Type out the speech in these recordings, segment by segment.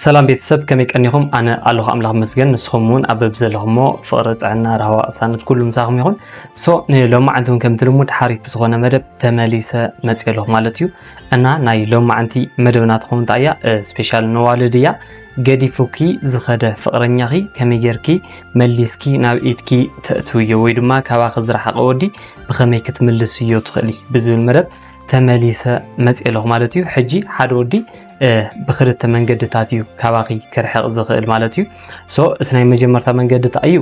ሰላም ቤተሰብ፣ ከመይ ቀኒኹም? ኣነ ኣለኹ ኣምላኽ መስገን፣ ንስኹም እውን ኣብ በብዘለኹሞ ፍቕሪ፣ ጥዕና፣ ራህዋ፣ ቅሳነት ኩሉ ምሳኹም ይኹን። ሶ ንሎማዓንቲ እውን ከምቲ ልሙድ ሓሪፍ ብዝኾነ መደብ ተመሊሰ መፅየ ኣለኹ ማለት እዩ። እና ናይ ሎማዓንቲ መደብና ትኸውን እንታይ እያ? ስፔሻል ነዋልድ እያ። ገዲፉኪ ዝኸደ ፍቕረኛኺ ከመይ ጌርኪ መሊስኪ ናብ ኢድኪ ተእትውዮ ወይ ድማ ካባኺ ዝረሓቐ ወዲ ብኸመይ ክትምልስዮ ትኽእሊ ብዝብል መደብ ተመሊሰ መፅየ ኣለኹ ማለት እዩ። ሕጂ ሓደ ወዲ ብክልተ መንገድታት እዩ ካባኺ ክርሕቕ ዝኽእል ማለት እዩ። ሶ እቲ ናይ መጀመርታ መንገዲ እንታይ እዩ?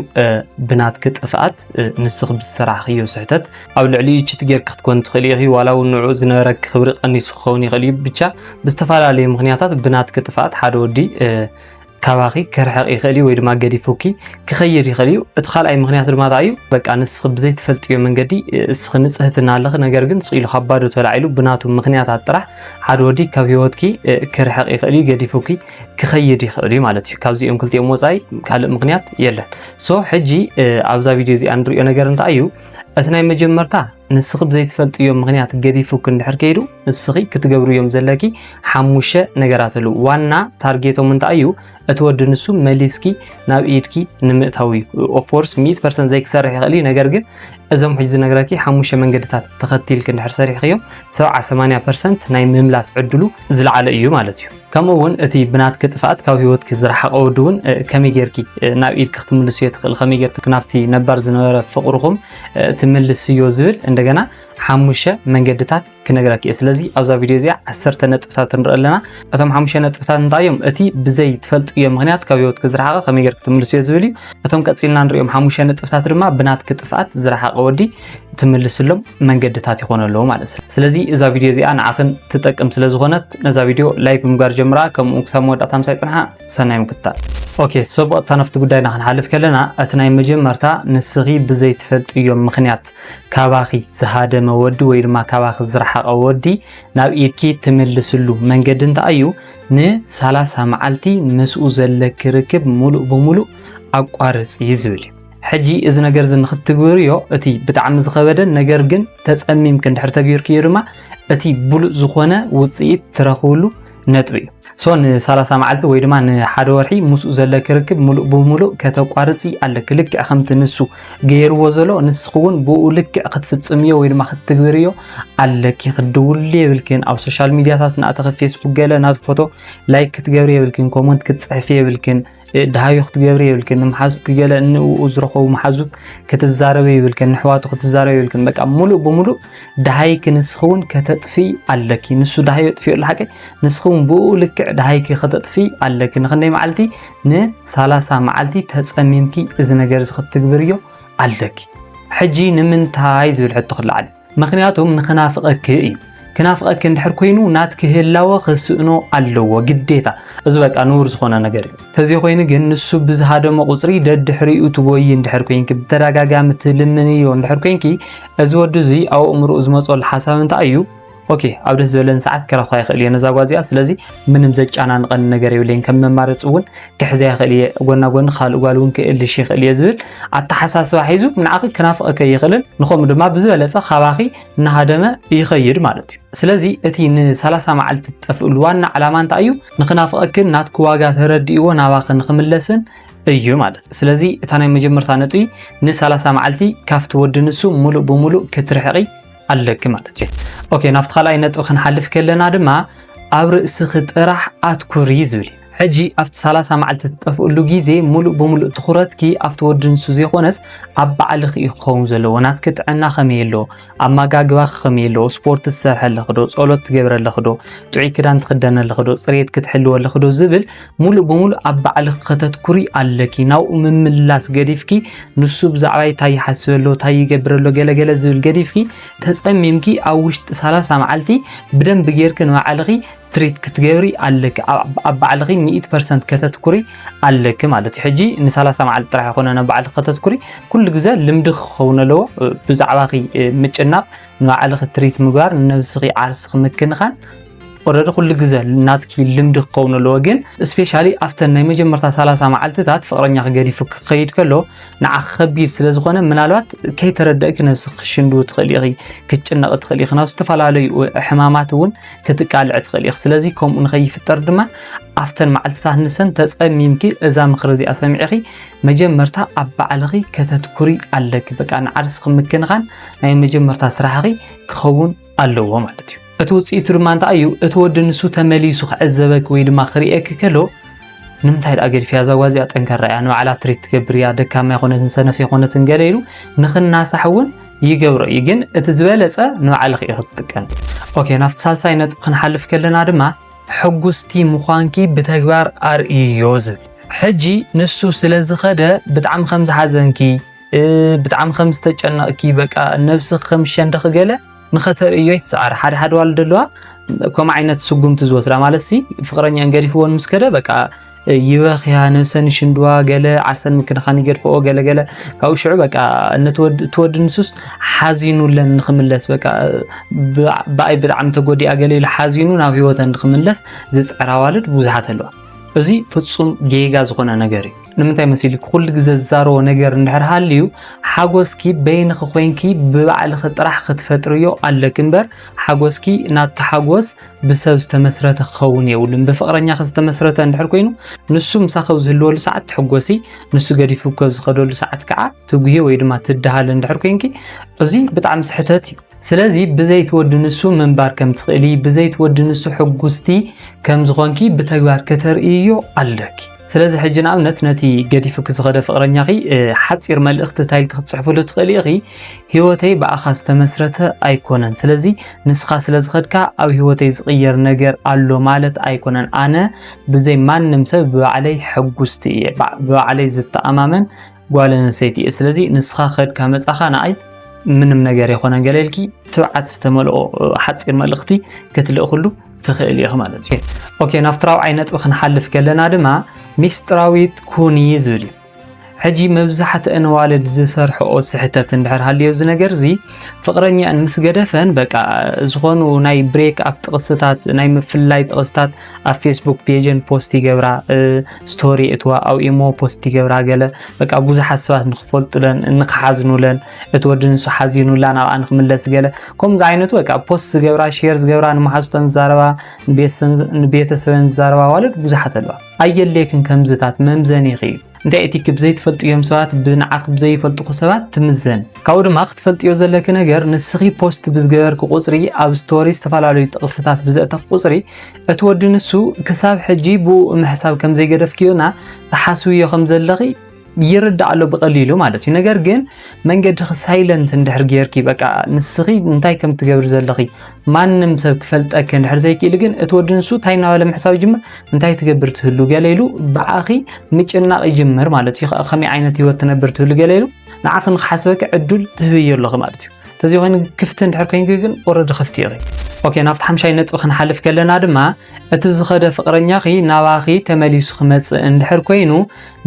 ብናትኪ ጥፍኣት፣ ንስኺ ብዝሰራሕኽዮ ስሕተት ኣብ ልዕሊኡ ችት ጌርኪ ክትኮን ትኽእሊ ኢኺ። ዋላ እውን ንዕኡ ዝነበረኪ ክብሪ ቀኒሱ ክኸውን ይኽእል እዩ። ብቻ ብዝተፈላለዩ ምኽንያታት ብናትኪ ጥፍኣት ሓደ ወዲ ካባኺ ክርሕቕ ይኽእል እዩ ወይ ድማ ገዲፉኪ ክኸይድ ይኽእል እዩ። እቲ ካልኣይ ምኽንያት ድማ እንታይ እዩ? በቃ ንስኺ ብዘይትፈልጥዮ መንገዲ፣ እስኺ ንጽህቲ እናለኺ፣ ነገር ግን ስቕ ኢሉ ካብ ባዶ ተላዒሉ ብናቱ ምኽንያታት ጥራሕ ሓደ ወዲ ካብ ህይወትኪ ክርሕቕ ይኽእል እዩ፣ ገዲፉኪ ክኸይድ ይኽእል እዩ ማለት እዩ። ካብዚኦም ክልቲኦም ወጻኢ ካልእ ምኽንያት የለን። ሶ ሕጂ ኣብዛ ቪድዮ እዚኣ ንሪኦ ነገር እንታይ እዩ? እቲ ናይ መጀመርታ ንስኺ ብዘይትፈልጥዮ ምኽንያት ገዲፉኪ እንድሕር ከይዱ፣ ንስኺ ክትገብርዮም ዘለኪ ሓሙሽተ ነገራት ኣለዉ። ዋና ታርጌቶም እንታይ እዩ? እቲ ወዲ ንሱ መሊስኪ ናብ ኢድኪ ንምእታው እዩ። ኦፍኮርስ ሚእቲ ፐርሰንት ዘይክሰርሕ ይኽእል እዩ፣ ነገር ግን እዞም ሕጂ ዝነግረኪ ሓሙሽተ መንገድታት ተኸቲልኪ እንድሕር ሰሪሕክዮም፣ ሰብዓ ሰማንያ ፐርሰንት ናይ ምምላስ ዕድሉ ዝለዓለ እዩ ማለት እዩ። ከምኡ እውን እቲ ብናትኪ ጥፍኣት ካብ ህይወትኪ ዝረሓቐ ወዲ እውን ከመይ ጌርኪ ናብ ኢድኪ ክትምልስዮ ትኽእል፣ ከመይ ጌርኪ ናብቲ ነባር ዝነበረ ፍቕርኹም ትምልስዮ ዝብል እንደገና ሓሙሽተ መንገድታት ክነግረኪ እየ። ስለዚ ኣብዛ ቪድዮ እዚኣ ዓሰርተ ነጥብታት ንርኢ ኣለና። እቶም ሓሙሽተ ነጥብታት እንታይ እዮም? እቲ ብዘይ ትፈልጥዮ ምኽንያት ካብ ህይወትኪ ዝረሓቐ ከመይ ጌርኪ ትምልስዮ ዝብል እዩ። እቶም ቀጺልና ንሪኦም ሓሙሽተ ነጥብታት ድማ ብናትኪ ጥፍኣት ዝረሓቐ ወዲ ትምልስሎም መንገድታት ይኾኑ ኣለዉ ማለት እዩ። ስለዚ እዛ ቪድዮ እዚኣ ንዓኽን ትጠቅም ስለ ዝኾነት ነዛ ቪድዮ ላይክ ብምግባር ጀምራ፣ ከምኡ ክሳብ መወዳእታ ምሳይ ጽንሓ። ሰናይ ምክትታል። ኦኬ፣ ሶ ብቐጥታ ናብቲ ጉዳይና ክንሓልፍ ከለና እቲ ናይ መጀመርታ ንስኺ ብዘይ ትፈልጥዮ ምኽንያት ካባኺ ዝሃደመ ወዲ ወይ ድማ ካባኺ ዝረሓቐ ወዲ ናብ ኢድኪ ትምልስሉ መንገዲ እንታይ እዩ? ንሰላሳ መዓልቲ ምስኡ ዘለኪ ርክብ ሙሉእ ብሙሉእ ኣቋርጺ ዝብል እዩ። ሕጂ እዚ ነገር እዚ ንኽትግብርዮ እቲ ብጣዕሚ ዝኸበደን ነገር ግን ተጸሚምኪ እንድሕር ተግቢርክዮ ድማ እቲ ብሉጽ ዝኾነ ውጽኢት ትረኽብሉ ነጥቢ እዩ። ሶ ንሰላሳ መዓልቲ ወይ ድማ ንሓደ ወርሒ ምስኡ ዘለኪ ርክብ ሙሉእ ብሙሉእ ከተቋርጺ ኣለኪ። ልክዕ ከምቲ ንሱ ገይርዎ ዘሎ ንስኺ እውን ብኡ ልክዕ ክትፍጽምዮ ወይ ድማ ክትትግብርዮ ኣለኪ። ክትድውልሉ የብልክን። ኣብ ሶሻል ሚድያታት እናእተኺ ፌስቡክ ገለ ናቱ ፎቶ ላይክ ክትገብሪ የብልክን። ኮመንት ክትጽሕፊ የብልክን። ደሃዩ ክትገብሪ የብልክን። ንመሓዙትኪ ገለ ንእኡ ዝረኸቡ መሓዙት ክትዛረቢ የብልክን። ንሕዋቱ ክትዛረቢ የብልክን። በቃ ሙሉእ ብሙሉእ ደሃይኪ ንስኺ እውን ከተጥፍኢ ኣለኪ። ንሱ ደሃዩ ኣጥፊኡ ኣሎ ሓቀይ፣ ንስኺ እውን ብኡ ልክዕ ደሃይኪ ከተጥፍኢ ኣለኪ። ንኽንደይ መዓልቲ? ንሰላሳ መዓልቲ ተጸሚምኪ እዚ ነገር እዚ ክትትግብርዮ ኣለኪ። ሕጂ ንምንታይ ዝብል ሕቶ ክለዓል? ምኽንያቱም ንኽናፍቐኪ እዩ። ክናፍቐኪ እንድሕር ኮይኑ ናትኪ ህላወ ክስእኖ ኣለዎ ግዴታ። እዚ በቃ ንቡር ዝኾነ ነገር እዩ። ተዘይኮይኑ ግን ንሱ ብዝሃደሞ ቁጽሪ ደድሕሪኡ ትጎዪ እንድሕር ኮይንኪ፣ ብተደጋጋሚ ትልምንዮ እንድሕር ኮይንኪ፣ እዚ ወዲ እዚ ኣብ ኣእምሮኡ ዝመጸሉ ሓሳብ እንታይ እዩ? ኦኬ፣ ኣብ ደስ ዝበለኒ ሰዓት ክረኽባ ይኽእል እየ ነዛ ጓል እዚኣ፣ ስለዚ ምንም ዘጨናንቐኒ ነገር የብለይን፣ ከም መማረፂ እውን ክሕዛ ይኽእል እየ፣ ጎና ጎኒ ካልእ ጓል እውን ክእልሽ ይኽእል እየ ዝብል ኣተሓሳስባ ሒዙ ንዓኺ ክናፍቐኪ ኣይኽእልን፣ ንኸምኡ ድማ ብዝበለፀ ካባኺ እናሃደመ ይኸይድ ማለት እዩ። ስለዚ እቲ ንሰላሳ መዓልቲ ትጠፍእሉ ዋና ዕላማ እንታይ እዩ? ንኽናፍቐክን ናትኪ ዋጋ ተረዲእዎ ናባኺ ንኽምለስን እዩ ማለት እዩ። ስለዚ እታ ናይ መጀመርታ ነጥቢ ንሰላሳ መዓልቲ ካብቲ ወዲ ንሱ ሙሉእ ብሙሉእ ክትርሕቒ ኣለኪ ማለት እዩ። ኦኬ፣ ናብቲ ካልኣይ ነጥቢ ክንሓልፍ ከለና ድማ ኣብ ርእስኺ ጥራሕ ኣትኩሪ ዝብል እዩ። ሕጂ ኣብቲ ሰላሳ መዓልቲ ትጠፍእሉ ግዜ ሙሉእ ብሙሉእ ትኹረትኪ ኣብቲ ወዲ ንሱ ዘይኮነስ ኣብ ባዕልኺ እዩ ክኸውን ዘለዎ። ናትኪ ጥዕና ከመይ ኣሎ? ኣመጋግባኺ ከመይ ኣሎ? ስፖርት ትሰርሒ ኣለኺ ዶ? ጸሎት ትገብሪ ኣለኺ ዶ? ጥዑይ ክዳን ትኽደኒ ኣለኺ ዶ? ጽሬት ክትሕልዊ ኣለኺ ዶ? ዝብል ሙሉእ ብሙሉእ ኣብ ባዕልኺ ከተትኩሪ ኣለኪ። ናብኡ ምምላስ ገዲፍኪ፣ ንሱ ብዛዕባይ እንታይ ይሓስብ ኣሎ፣ እንታይ ይገብር ኣሎ፣ ገለ ገለ ዝብል ገዲፍኪ፣ ተጸሚምኪ ኣብ ውሽጢ ሰላሳ መዓልቲ ብደንቢ ጌርኪ ንባዕልኺ ትሪት ክትገብሪ ኣለኪ። ኣብ፣ ኣብ ባዕልኺ ሚእቲ ፐርሰንት ከተትኩሪ ኣለኪ ማለት እዩ። ሕጂ ንሰላሳ መዓልቲ ጥራሕ ኣይኮነን ኣብ ባዕልኺ ከተትኩሪ፣ ኩሉ ግዜ ልምዲ ክኸውን ኣለዎ። ብዛዕባኺ ምጭናቕ፣ ንባዕልኺ ትሪት ምግባር፣ ንነብስኺ ዓርስኺ ምክንኻን ኦረዲ ኩሉ ግዜ ናትኪ ልምዲ ክኸውን ኣለዎ። ግን ስፔሻሊ ኣብተን ናይ መጀመርታ ሰላሳ መዓልትታት ፍቕረኛ ክገዲፉ ክኸይድ ከሎ ንዓኺ ከቢድ ስለ ዝኾነ፣ ምናልባት ከይተረደእኪ ነብስኺ ክትሽንድዊ ትኽእሊ ኢኺ፣ ክትጭነቒ ትኽእሊ ኢኺ፣ ናብ ዝተፈላለዩ ሕማማት እውን ክትቃልዒ ትኽእሊ ኢኺ። ስለዚ ከምኡ ንኸይፍጠር ድማ ኣብተን መዓልትታት ንሰን ተጸሚምኪ እዛ ምኽሪ እዚኣ ሰሚዕኺ መጀመርታ ኣብ ባዕልኺ ከተትኩሪ ኣለኪ። በቃ ንዓርስኺ ምክንኻን ናይ መጀመርታ ስራሕኺ ክኸውን ኣለዎ ማለት እዩ። እቲ ውፅኢቱ ድማ እንታይ እዩ? እቲ ወዲ ንሱ ተመሊሱ ክዕዘበኪ ወይ ድማ ክርእየኪ ከሎ፣ ንምንታይ ደኣ ገዲፍያ እዛ ጓል እዚኣ ጠንካራ እያ፣ ንባዕላ ትሪት ትገብር እያ፣ ደካማ ኣይኮነትን፣ ሰነፍ ኣይኮነትን ገለ ኢሉ ንኽናሳሕ እውን ይገብሮ እዩ። ግን እቲ ዝበለፀ ንባዕልኺ ኢኺ ክትጥቀሚ። ኦኬ፣ ናብቲ ሳልሳይ ነጥቢ ክንሓልፍ ከለና ድማ ሕጉስቲ ምዃንኪ ብተግባር ኣርእዮ ዝብል። ሕጂ ንሱ ስለ ዝኸደ ብጣዕሚ ከም ዝሓዘንኪ፣ እ፣ ብጣዕሚ ከም ዝተጨነቕኪ፣ በቃ ነብስኺ ከም ዝሸንደኺ ገለ ንኸተርእዮ ይትስዓር። ሓደ ሓደ ዋልድ ኣለዋ ከምኡ ዓይነት ስጉምቲ ዝወስዳ፣ ማለት ሲ ፍቕረኛን ገዲፍወን ምስ ከደ በቃ ይበኽያ፣ ነብሰን ይሽንድዋ፣ ገለ ዓርሰን ምክንኻን ይገድፍኦ፣ ገለ ገለ። ካብኡ ሽዑ በቃ ነቲ ወዲ፣ እቲ ወዲ ንሱስ ሓዚኑለን ንኽምለስ፣ በቃ ብ-፣ ብኣይ ብጣዕሚ ተጎዲኣ ገለ ኢሉ ሓዚኑ ናብ ህይወተን ንኽምለስ ዝፅዕራ ኣዋልድ ብዙሓት ኣለዋ። እዚ ፍጹም ጌጋ ዝኾነ ነገር እዩ። ንምንታይ መሲልኪ? ኩሉ ግዜ ዝዛረቦ ነገር እንድሕር ሃልዩ፣ ሓጎስኪ በይንኺ ኮይንኪ ብባዕልኺ ጥራሕ ክትፈጥርዮ ኣለኪ እምበር፣ ሓጎስኪ ናትኪ ሓጎስ ብሰብ ዝተመስረተ ክኸውን የብሉን። ብፍቕረኛኺ ዝተመስረተ እንድሕር ኮይኑ፣ ንሱ ምሳኺ ኣብ ዝህልወሉ ሰዓት ትሕጎሲ፣ ንሱ ገዲፉኪ ኣብ ዝኸደሉ ሰዓት ከዓ ትጉሂ ወይ ድማ ትደሃሊ እንድሕር ኮይንኪ፣ እዚ ብጣዕሚ ስሕተት እዩ። ስለዚ ብዘይ እቲ ወዲ ንሱ ምንባር ከም ትኽእሊ፣ ብዘይ እቲ ወዲ ንሱ ሕጉስቲ ከም ዝኾንኪ ብተግባር ከተርእይዮ ኣለኪ። ስለዚ ሕጂ ንኣብነት ነቲ ገዲፉኪ ዝኸደ ፍቕረኛኺ፣ እ፣ ሓጺር መልእኽቲ እንታይ ኢልኪ ክትጽሕፍሉ ትኽእሊ ኢኺ? ህይወተይ ብኣኻ ዝተመስረተ ኣይኮነን። ስለዚ ንስኻ ስለ ዝኸድካ ኣብ ህይወተይ ዝቕየር ነገር ኣሎ ማለት ኣይኮነን። ኣነ ብዘይ ማንም ሰብ ብባዕለይ ሕጉስቲ እየ። ባ-፣ ብባዕለይ ዝተኣማመን ጓል ኣንስተይቲ እየ። ስለዚ ንስኻ ከድካ መጻኻ ንኣይ ምንም ነገር የኾነን ገለ ኢልኪ ትብዓት ዝተመልኦ ሓጺር መልእኽቲ ክትልእኽሉ ትኽእል ኢኺ ማለት እዩ። ኦኬ፣ ናብቲ ራብዓይ ነጥቢ ክንሓልፍ ከለና ድማ ሚስጥራዊት ኩኒ ዝብል እዩ። ሕጂ መብዛሕትአን ኣዋልድ ዝሰርሕኦ ስሕተት እንድሕር ሃልዮ እዚ ነገር እዚ፣ ፍቕረኛኣን ምስ ገደፈን በቃ ዝኾኑ ናይ ብሬክ ኣፕ ጥቕስታት፣ ናይ ምፍልላይ ጥቕስታት ኣብ ፌስቡክ ፔጀን ፖስት ይገብራ፣ እ፣ ስቶሪ እትዋ ኣብ ኢሞ ፖስት ይገብራ ገለ፣ በቃ ብዙሓት ሰባት ንኽፈልጡለን፣ ንኽሓዝኑለን፣ እቲ ወዲ ንሱ ሓዚኑላ ናብኣ ንኽምለስ ገለ፣ ከምዚ ዓይነቱ በቃ ፖስት ዝገብራ፣ ሼር ዝገብራ፣ ንመሓዙተን ዝዛረባ፣ ንቤተሰን-፣ ንቤተሰበን ዝዛረባ ኣዋልድ ብዙሓት ኣለዋ። ኣየድልየክን ከምዝታት፣ መምዘኒኺ እዩ። እንታይ እቲ ብዘይትፈልጥዮም ሰባት ብንዓኺ ብዘይፈልጥኹ ሰባት ትምዘን። ካብኡ ድማ ክትፈልጥዮ ዘለኪ ነገር፣ ንስኺ ፖስት ብዝገበርኪ ቁጽሪ፣ ኣብ ስቶሪ ዝተፈላለዩ ጥቕስታት ብዘእተኽ ቁጽሪ፣ እቲ ወዲ ንሱ ክሳብ ሕጂ ብኡ ምሕሳብ ከም ዘይገደፍክዮና ትሓስብዮ ከም ዘለኺ ይርዳእ ኣሎ ብቐሊሉ ማለት እዩ። ነገር ግን መንገድኺ ሳይለንት እንድሕር ጌርኪ፣ በቃ ንስኺ እንታይ ከም ትገብሪ ዘለኺ ማንም ሰብ ክፈልጠኪ እንድሕር ዘይክኢሉ፣ ግን እቲ ወዲ ንሱ እንታይ እናበለ ምሕሳብ ይጅምር፣ እንታይ ትገብር ትህሉ ገለ ኢሉ ብኣኺ ምጭናቕ ይጅምር ማለት እዩ። ከ-፣ ከመይ ዓይነት ህይወት ትነብር ትህሉ ገለ ኢሉ ንዓኺ ንኽሓስበኪ ዕዱል ትህብዮ ኣለኺ ማለት እዩ። ተዘይኮይኑ ክፍቲ እንድሕር ኮይንኪ ግን ኦረዲ ክፍቲ ኢኺ። ኦኬ፣ ናብቲ ሓምሻይ ነጥቢ ክንሓልፍ ከለና ድማ፣ እቲ ዝኸደ ፍቕረኛኺ ናባኺ ተመሊሱ ክመጽእ እንድሕር ኮይኑ፣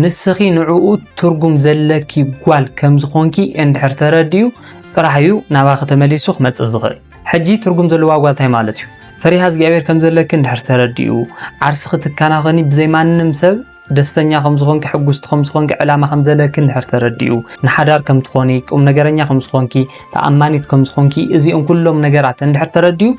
ንስኺ ንዕኡ ትርጉም ዘለኪ ጓል ከም ዝኾንኪ እንድሕር ተረዲኡ ጥራሕ እዩ ናባኺ ተመሊሱ ክመጽእ ዝኽእል። ሕጂ ትርጉም ዘለዋ ጓል እንታይ ማለት እዩ? ፈሪሃ እግዚኣብሔር ከም ዘለኪ እንድሕር ተረዲኡ፣ ዓርሲ ክትከናኸኒ ብዘይ ማንም ሰብ ደስተኛ ከም ዝኾንኪ፣ ሕጉስቲ ከም ዝኾንኪ፣ ዕላማ ከም ዘለኪ እንድሕር ተረዲኡ፣ ንሓዳር ከም ትኾኒ፣ ቁም ነገረኛ ከም ዝኾንኪ፣ ተኣማኒት ከም ዝኾንኪ፣ እዚኦም ኩሎም ነገራት እንድሕር ተረዲኡ፣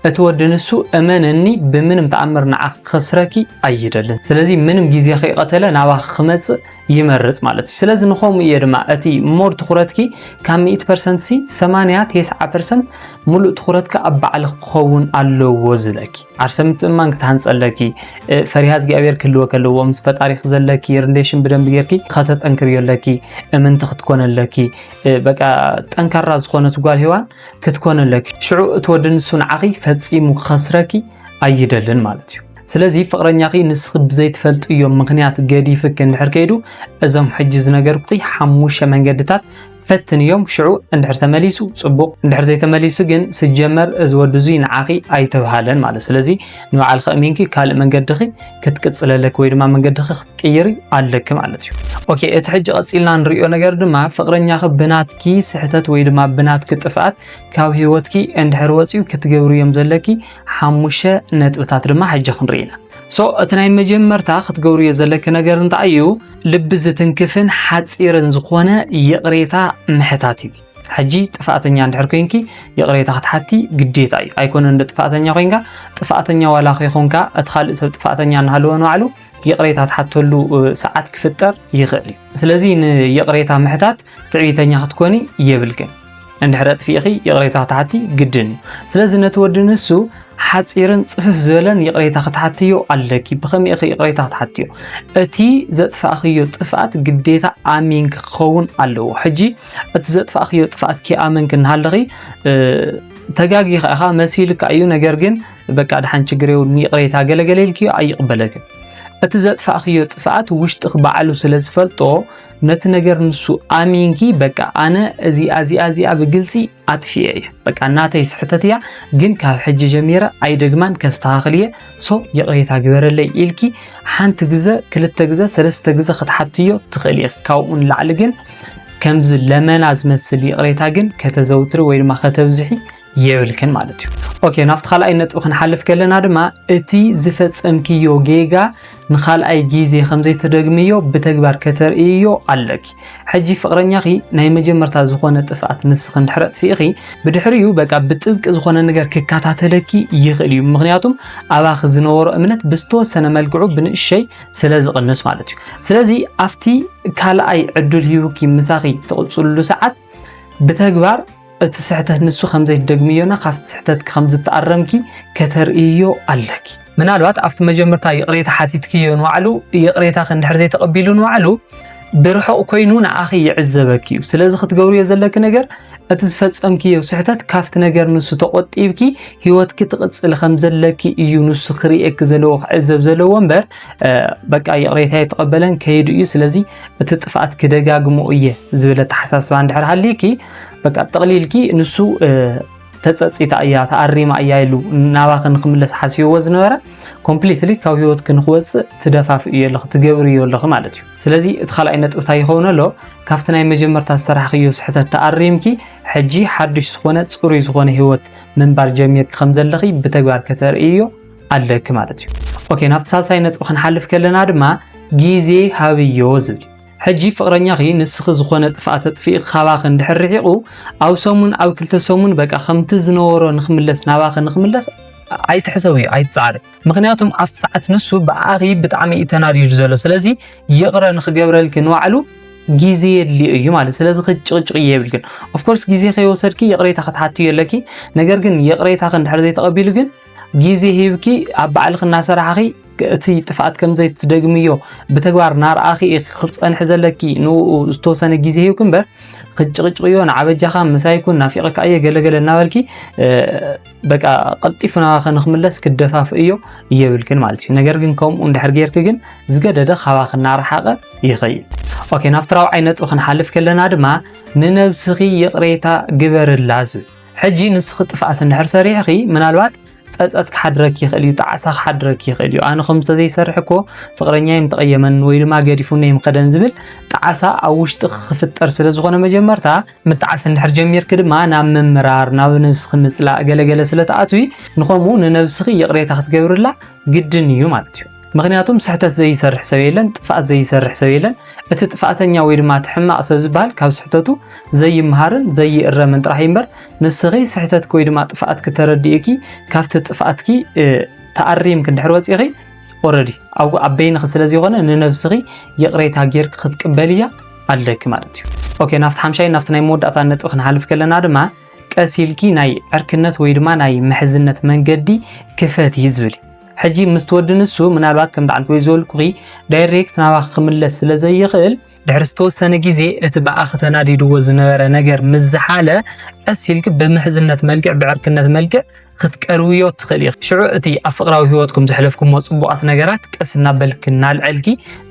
እቲ ወዲ ንሱ እመንኒ ብምንም ተኣምር ንዓኺ ክኸስረኪ ኣይደልን። ስለዚ ምንም ግዜ ከይቐተለ ናባኺ ክመጽእ ይመርጽ ማለት እዩ። ስለዚ ንኸምኡ እየ ድማ እቲ ሞር ትኹረትኪ ካብ ሚእቲ ፐርሰንት ሲ ሰማንያ ተስዓ ፐርሰንት ሙሉእ ትኹረትካ ኣብ ባዕልኺ ክኸውን ኣለዎ ዝብለኪ። ዓርሰ ምትእምማን ክትሃንጸለኪ፣ እ፣ ፈሪሃ እግዚኣብሔር ክህልወኪ ኣለዎ። ምስ ፈጣሪኺ ዘለኪ ሪሌሽን ብደንቢ ጌርኪ ከተጠንክርዮ ኣለኪ። እምንቲ ክትኮኒ ኣለኪ። እ፣ በቃ ጠንካራ ዝኾነት ጓል ሄዋን ክትኮኒ ኣለኪ። ሽዑ እቲ ወዲ ንሱ ንዓኺ ፈጺሙ ክኸስረኪ ኣይደልን ማለት እዩ። ስለዚ ፍቕረኛኺ ንስኺ ብዘይትፈልጥዮ ምኽንያት ገዲፍኪ እንድሕር ከይዱ፣ እዞም ሕጂ ዝነገርኩኺ ሓሙሽተ መንገድታት ፈትንዮም። ሽዑ እንድሕር ተመሊሱ ጽቡቕ፣ እንድሕር ዘይተመሊሱ ግን ስጀመር እዚ ወዲ እዙይ ንዓኺ ኣይተብሃለን ማለት። ስለዚ ንባዕልኺ ኣሚንኪ ካልእ መንገድኺ ክትቅጽለለኪ ወይ ድማ መንገድኺ ክትቅይሪ ኣለኪ ማለት እዩ። ኦኬ፣ እቲ ሕጂ ቀጺልና ንሪኦ ነገር ድማ ፍቕረኛኺ ብናትኪ ስሕተት ወይ ድማ ብናትኪ ጥፍኣት ካብ ህይወትኪ እንድሕር ወፂኡ ክትገብርዮም ዘለኪ ሓሙሽተ ነጥብታት ድማ ሕጂ ክንርኢ ኢና። ሶ እቲ ናይ መጀመርታ ክትገብርዮ ዘለኪ ነገር እንታይ እዩ? ልቢ ዝትንክፍን ሓፂርን ዝኾነ ይቕሬታ ምሕታት እዩ። ሕጂ ጥፍኣተኛ እንድሕር ኮይንኪ ይቕሬታ ክትሓቲ ግዴታ እዩ። ኣይኮነን እንደ ጥፍኣተኛ ኮይንካ፣ ጥፍኣተኛ ዋላ ከይኮንካ እቲ ካልእ ሰብ ጥፍኣተኛ እናሃለወ ንባዕሉ ይቕሬታ ትሓተሉ ሰዓት ክፍጠር ይኽእል እዩ። ስለዚ ንይቕሬታ ምሕታት ትዕቢተኛ ክትኮኒ የብልክን። እንድሕር ኣጥፊእኺ ይቕሬታ ክትሓቲ ግድን እዩ። ስለዚ ነቲ ወዲ ንሱ ሓፂርን ፅፍፍ ዝበለን ይቕሬታ ክትሓትዮ ኣለኪ። ብኸመይ ኢኺ ይቕሬታ ክትሓትዮ? እቲ ዘጥፋእኽዮ ጥፍኣት ግዴታ ኣሚንኪ ክኸውን ኣለዎ። ሕጂ እቲ ዘጥፋእኽዮ ጥፍኣት ከይኣመንኪ እናሃለኺ ተጋጊኻ ኢኻ መሲልካ እዩ፣ ነገር ግን በቃ ድሓን ችግር የብሉን ይቕሬታ ገለገለ ኢልክዮ ኣይቕበለክን። እቲ ዘጥፋእኽዮ ጥፍኣት ውሽጥኽ ባዕሉ ስለ ዝፈልጦ ነቲ ነገር ንሱ ኣሚንኪ በቃ ኣነ እዚኣ እዚኣ እዚኣ ብግልፂ ኣጥፊኤ እየ፣ በቃ ናተይ ስሕተት እያ፣ ግን ካብ ሕጂ ጀሚረ ኣይደግማን ከስተኻኽል እየ፣ ሶ ይቕሬታ ግበረለይ ኢልኪ ሓንቲ ግዘ ክልተ ግዘ ሰለስተ ግዘ ክትሓትዮ ትኽእል ኢኺ። ካብኡ ንላዕሊ ግን ከምዚ ለመና ዝመስል ይቕሬታ ግን ከተዘውትሪ ወይ ድማ ከተብዝሒ የብልክን ማለት እዩ። ኦኬ፣ ናብቲ ካልኣይ ነጥቢ ክንሓልፍ ከለና ድማ እቲ ዝፈጸምክዮ ጌጋ ንኻልኣይ ግዜ ከም ዘይትደግምዮ ብተግባር ከተርእይዮ ኣለኪ። ሕጂ ፍቕረኛኺ ናይ መጀመርታ ዝኾነ ጥፍኣት ንስኺ እንድሕር ኣጥፊእኺ፣ ብድሕሪኡ በቃ ብጥብቂ ዝኾነ ነገር ክከታተለኪ ይኽእል እዩ። ምኽንያቱም ኣባኺ ዝነበሮ እምነት ብዝተወሰነ መልክዑ ብንእሸይ ስለ ዝቕንስ ማለት እዩ። ስለዚ ኣብቲ ካልኣይ ዕድል ሂቡኪ ምሳኺ ትቕጽልሉ ሰዓት ብተግባር እቲ ስሕተት ንሱ ከም ዘይትደግምዮና ካብቲ ስሕተት ከም ዝተኣረምኪ ከተርእይዮ ኣለኪ። ምናልባት ኣብቲ መጀመርታ ይቕሬታ ሓቲትክዮ ንባዕሉ ይቕሬታ ክንድሕር ዘይተቐቢሉ ንባዕሉ ብርሑቕ ኮይኑ ንኣኺ ይዕዘበኪ እዩ። ስለዚ ክትገብርዮ ዘለኪ ነገር እቲ ዝፈጸምክዮ ስሕተት ካብቲ ነገር ንሱ ተቖጢብኪ ህይወትኪ ትቕጽል ከም ዘለኪ እዩ ንሱ ክርእየኪ ዘለዎ ክዕዘብ ዘለዎ እምበር እ፣ በቃ ይቕሬታ ኣይተቐበለን ከይዱ እዩ፣ ስለዚ እቲ ጥፍኣት ክደጋግሞ እየ ዝብል ኣተሓሳስባ እንድሕር ሃልዩኪ በቃ ጠቕሊልኪ ንሱ እ፣ ተጸጺታ እያ ተኣሪማ እያ ኢሉ ናባኺ ንክምለስ ሓሲብዎ ዝነበረ ኮምፕሊትሊ ካብ ህይወትኪ ንክወፅእ ትደፋፍእዮ ኣለኺ ትገብርዮ ኣለኺ ማለት እዩ። ስለዚ እቲ ካልኣይ ነጥቢ እንታይ ይኸውን ኣሎ? ካብቲ ናይ መጀመርታ ዝሰራሕኽዮ ስሕተት ተኣሪምኪ ሕጂ ሓዱሽ ዝኾነ ፅሩይ ዝኾነ ህይወት ምንባር ጀሚርኪ ከም ዘለኺ ብተግባር ከተርእይዮ ኣለኪ ማለት እዩ። ኦኬ፣ ናብቲ ሳልሳይ ነጥቢ ክንሓልፍ ከለና ድማ ግዜ ሃብዮ ዝብል። ሕጂ ፍቕረኛኺ ንስኺ ዝኾነ ጥፍኣት ኣጥፊእኪ ካባኺ እንድሕር ርሒቑ ኣብ ሰሙን ኣብ ክልተ ሰሙን በቃ ከምቲ ዝነበሮ ንክምለስ ናባኺ ንክምለስ ኣይትሕሰብዮ ኣይትፅዓሪ። ምኽንያቱም ኣብቲ ሰዓት ንሱ ብኣኺ ብጣዕሚ እዩ ተናዲዱ ዘሎ። ስለዚ ይቕረ ንክገብረልኪ ንባዕሉ ግዜ የድልዮ እዩ ማለት። ስለዚ ክትጭቕጭቕዮ የብልክን። ኦፍኮርስ ግዜ ከይወሰድኪ ይቕሬታ ክትሓትዮ ኣለኪ። ነገር ግን ይቕሬታኺ እንድሕር ዘይተቐቢሉ ግን ግዜ ሂብኪ ኣብ ባዕልኺ እናሰራሕኺ እቲ ጥፍኣት ከም ዘይትደግምዮ ብተግባር እናርኣኺ ኢኺ ክትፀንሒ ዘለኪ ንኡ ዝተወሰነ ግዜ ሂብኪ እምበር ክትጭቕጭቕዮ ንዓበጃኻ ምሳይ ኩን ናፊቐካ እየ ገለገለ እናበልኪ እ፣ በቃ ቀልጢፉ ናባኺ ንክምለስ ክትደፋፍእዮ የብልክን ማለት እዩ። ነገር ግን ከምኡ እንድሕር ጌርኪ ግን ዝገደደ ካባኺ እናረሓቐ ይኸይድ። ኦኬ፣ ናብቲ ራብዓይ ነጥቢ ክንሓልፍ ከለና ድማ ንነብስኺ ይቕሬታ ግበርላ ዝብል። ሕጂ ንስኺ ጥፍኣት እንድሕር ሰሪሕኺ ምናልባት ጸጸት ክሓድረኪ ይኽእል እዩ፣ ጣዕሳ ክሓድረኪ ይኽእል እዩ። ኣነ ከምዚ ተዘይሰርሕ እኮ ፍቕረኛይ ምተቐየመን ወይ ድማ ገዲፉኒ ምኸደን ዝብል ጣዕሳ ኣብ ውሽጥኺ ክፍጠር ስለ ዝኾነ መጀመርታ ምጣዓስ እንድሕር ጀሚርኪ ድማ ናብ ምምራር፣ ናብ ነብስኺ ምጽላእ ገለገለ ስለ ትኣትዊ ንኸምኡ ንነብስኺ ይቕሬታ ክትገብርላ ግድን እዩ ማለት እዩ። ምኽንያቱም ስሕተት ዘይሰርሕ ሰብ የለን፣ ጥፍኣት ዘይሰርሕ ሰብ የለን። እቲ ጥፍኣተኛ ወይ ድማ እቲ ሕማቕ ሰብ ዝበሃል ካብ ስሕተቱ ዘይምሃርን ዘይእረምን ጥራሕ እዩ እምበር ንስኺ ስሕተትኪ ወይ ድማ ጥፍኣትኪ ተረዲእኪ ካብቲ ጥፍኣትኪ እ፣ ተኣሪምኪ እንድሕር ወፂኺ ኦረዲ ኣብ ኣብ በይንኺ ስለ ዘይኮነ ንነብስኺ ይቕሬታ ጌርኪ ክትቅበልያ ኣለኪ ማለት እዩ። ኦኬ፣ ናብቲ ሓምሻይ ናብቲ ናይ መወዳእታ ነጥቢ ክንሓልፍ ከለና ድማ ቀስ ኢልኪ ናይ ዕርክነት ወይ ድማ ናይ ምሕዝነት መንገዲ ክፈቲ ዝብል እዩ። ሕጂ ምስ ትወዲ ንሱ ምናልባት ከምቲ ዓንተወይ ዝበልኩኺ ዳይሬክት ናባኺ ክምለስ ስለ ዘይኽእል ድሕሪ ዝተወሰነ ግዜ እቲ ብኣኺ ተናዲድዎ ዝነበረ ነገር ምስ ዝሓለ ቀስ ኢልኪ ብምሕዝነት መልክዕ ብዕርክነት መልክዕ ክትቀርብዮ ትኽእል ኢኺ። ሽዑ እቲ ኣብ ፍቕራዊ ህይወትኩም ዘሕለፍኩሞ ጽቡቓት ነገራት ቀስ እናበልኪ እናልዐልኪ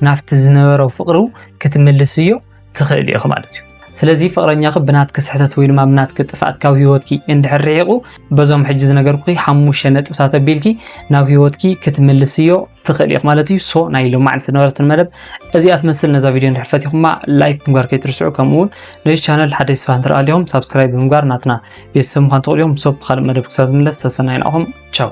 ናብቲ ዝነበሮ ፍቕሩ ክትምልስዮ ትኽእል ኢኺ ማለት እዩ። ስለዚ ፍቕረኛኺ ብናትኪ ስሕተት ወይ ድማ ብናትኪ ጥፍኣት ካብ ህይወትኪ እንድሕር ርሒቑ፣ በዞም ሕጂ ዝነገርኩኺ ሓሙሽተ ነጥብታት ኣቢልኪ ናብ ህይወትኪ ክትምልስዮ ትኽእል ኢኺ ማለት እዩ። ሶ ናይ ሎማዓንቲ ዝነበረትን መደብ እዚኣ ትመስል። ነዛ ቪድዮ እንድሕር ፈቲኹማ ላይክ ምግባር ከይትርስዑ፣ ከምኡ እውን ነዚ ቻነል ሓደሽ ሰባት እንተደኣ ኣሊኹም ሳብስክራይብ ብምግባር ናትና ቤተሰብ ምዃን ትኽእሉ እዮም። ሶ ብኻልእ መደብ ክሳብ ዝምለስ ሰሰናይ ንዓኹም። ቻው።